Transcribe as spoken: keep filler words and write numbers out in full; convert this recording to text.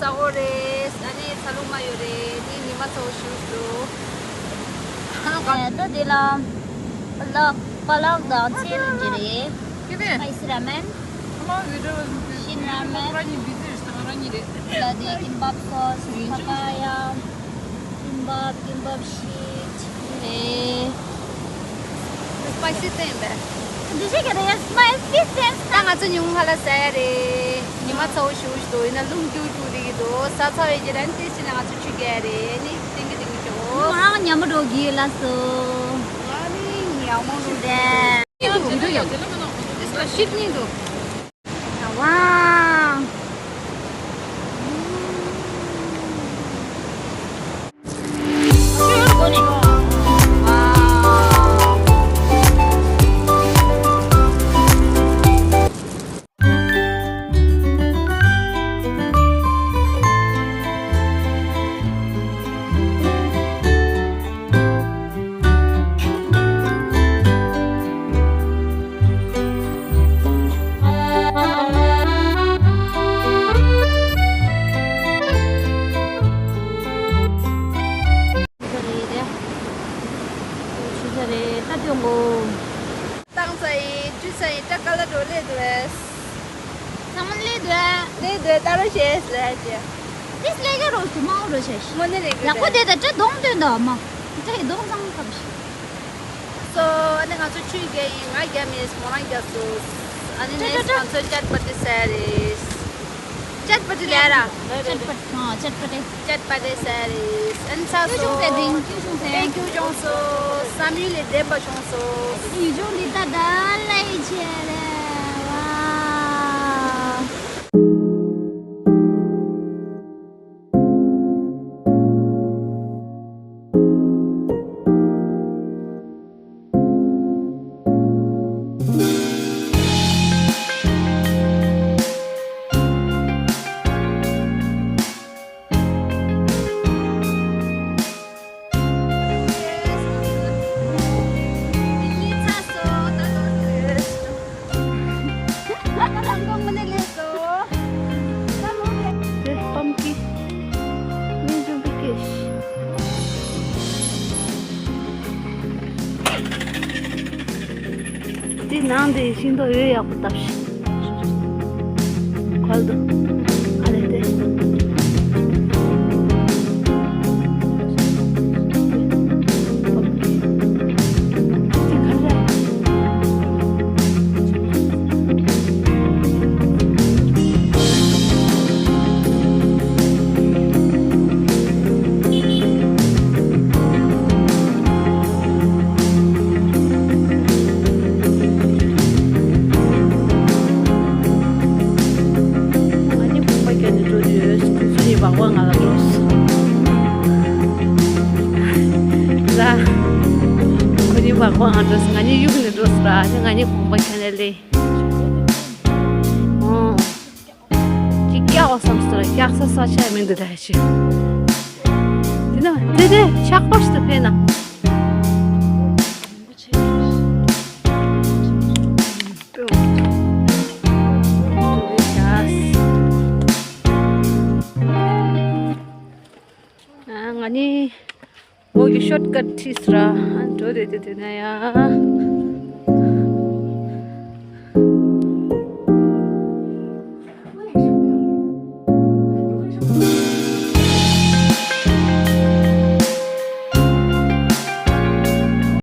ལྟ་བུ་རེད། ཨ་ནི་ཚ་ལུག་མ་ཡོད་རེད། ཨ་ནི་ཉི་མ་ཚ་བོ་ཞིག་འདུག་ཨ་ད་དེ་ལ་པ་ལག་པ་ལག་དང་ཚལ་གྱི་རེད། སི་པའི་སི་ར་མེན། ཤིན་ར་མེན། ལ་དེ་ཀིམ་པབ་སོ་སི། པ་པ་ཡ། ཀིམ་པབ་ཀིམ་པབ་ཤིག་རེད། སི་པའི་སི་བསྟན་པས། འདི་ཞིག་གི་རེད། སི་པའི་སི་བསྟན། ད་ང་ཚོ་ཉུང་ཧ་ལ་ཟ་ཡ་རེད། ཉི་མ་ཚ་བོ་ཞུ་ཞུ་འདུག་ཡིན་ན་རླུང་རྒྱུག་རྒྱུག་རེད་འདུག་ས་ཚ་བའི་རྗེས་ལ་ནི་ཏེ་ཕྱིན་ན་ང་ཚོ་ཆུ་རྒྱག་ཡ་རེད། ནི་ཏིང་གི་ཏིང་གི་ཆོག་ང་རང་ཉ་མོ་འགྲོ་གི་ལ་སོ། ང་ནི་ཉ་མོ་འགྲོ་གི་རེད། འདི་འདུག་ཡ། ཤིག་གཉིས་འདུག་ཝང་། བཏང་ཚར་ཡིན། བཀྲུས་ཚར་ཡིན། སྐྲ་དཀར་ལ་འགྲོ་སླེབས་འདུག་བས། ཚང་མ་སླེབས་འདུག་ཨ། སླེབས་འདུག་ལྟ་རོགས་བྱས་ཟེར་ཅེ། ཏིས་ལས་ཀ་རོགས་སུ་མང་རོགས་བྱས་ཤིག་དངོས་གནས་ལས་ཀ་ཡག་པོ་རེད། དེ་ད་སྐྲ་གདོང་སྟོན་དང་མ། སྐྲ་ཡི་གདོང་ཚང་ཁབ་ཤིག་སོ་ཨ་ནི་ང་ཚོ་ཆུ་རྒྱག་ཡིན། ང་རྒྱག་མེད། མོ་རང་རྒྱག་སོ། ཨ་ནི་ནས་ང་ཚོ་ཅཊ་པ་ཏི་ཟ་ཡ་རེད། ཅཊ་པ་ཏི་ལས་ར། ཅཊ་པ་ཏི། ཨ་ཅཊ་པ་ཏི། ཅཊ་པ་ཏི་ཟ་ཡ་རེད། ཨན་ཚ་སོ། ཀྱུ་ཅུང་ཟེར་དེ་ཀྱུ་ཅུང་ཟེར། ཨེ་ཀྱུ་ཅུང་སོ། བསམ་ཡུལ་ལས་འདས་པ་བྱུང་སོ། ཡུལ་ལྗོངས་འདི་ལྟ་ད་ལ་ཡི་ཆེ་རེད་བ། དེ་ནང་དེ་ཤིང་ཏོག་ཡོད་ཡག་པོ་བཏབ་ཤིག་ཁོལ་དུ། ཨ་ལེ་དེ། ང་གཉིས་གོམ་པ་རྒྱག་ནས་འགྲོ་དུས་ཁོ་ཚོ་གཉིས་སྦག་སྦག་ང་ལ་འགྲོ་སོང་། ལ། ཁོ་གཉིས་སྦག་སྦག་ང་འགྲོ་སོང་། ང་གཉིས་གཡུག་ནས་འགྲོ་སོང་ར། ཨ་ནི་ང་གཉིས་གོམ་པ་རྒྱག་ནས་སླེབས། ཨོ། ཅིག་སྐྱག་བ་བསམ་སོང་ར། སྐྱག་ས་ས་ཆ་མི་འདུག་ད་ཡ་ཆེ། དེ་ན་དེ་དེ་ཆག་པ་ཞིག་ཏུ་ཕེབས་ན། ང་ནི་འོ་གི་ཤོཊ་ཀཊ་ཁྲིད་སོང་ར། འགྲོ་དེ་དེ་དེ་ན་ཡ།